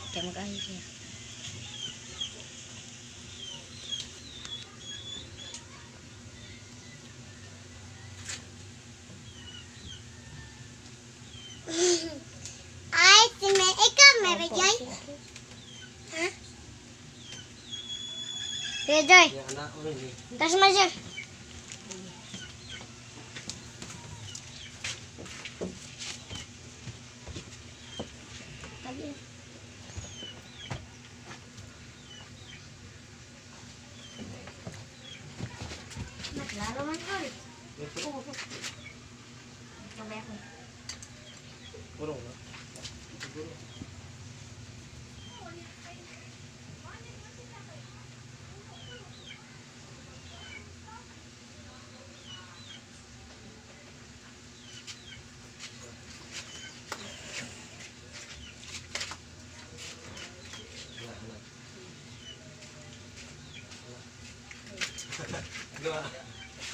Kaya mag-ayos siya. Ay, ikaw meron Joy? Ha? Sige Joy. Tas mo siya. Naglaro man ko. Sabay ako. Kurong na.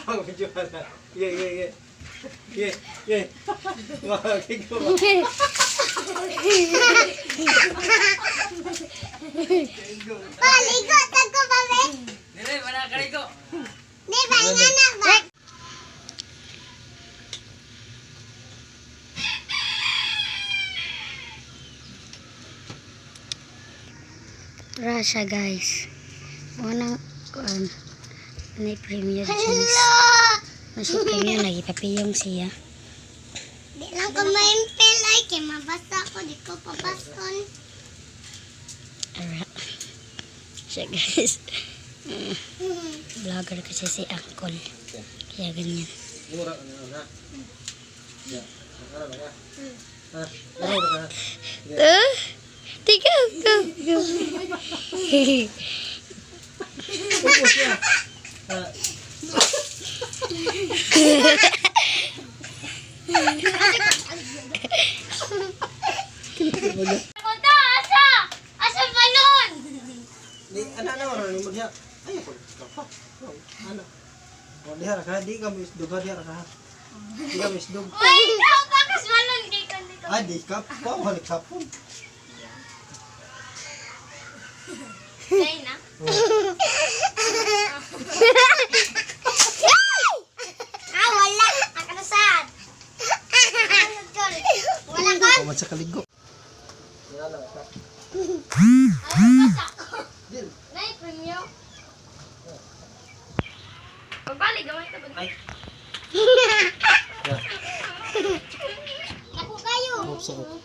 Ang video na. Ye. Makakiko ba? Paligot ako pa, be. Dire, mana kaligo. Di ba, ingana ba? Rasa guys. Unang kuan. May premier jeans. Masih premier lagi papiyong siya. Di lang ko maimpel ay kay mabasa ko, di ko pabason. Ara. Siya guys. Vlogger kasi si Uncle. Kaya ganyan. Mura ka na. Ya. Ara ba ka? Ha. Ara ba ka? Tiga, go. Upo siya. Punta, asa? Asa balon? Di anak na orang ni dia. Ayo ko. Apa? Anak. Oh dia ka di ka misdog dia ka. Di ka misdog. Uy, ikaw bakas balon kay kan dito. Ah di ka pa balik sapon. Kay na. Ah, wala. Akasad. Wala ka. Kaman sa kaligo. Wala ka. Ano basa? Dil. Nay, premio. Pagbalik, gamay ka ba? Ay. Naku kayo. Sarap.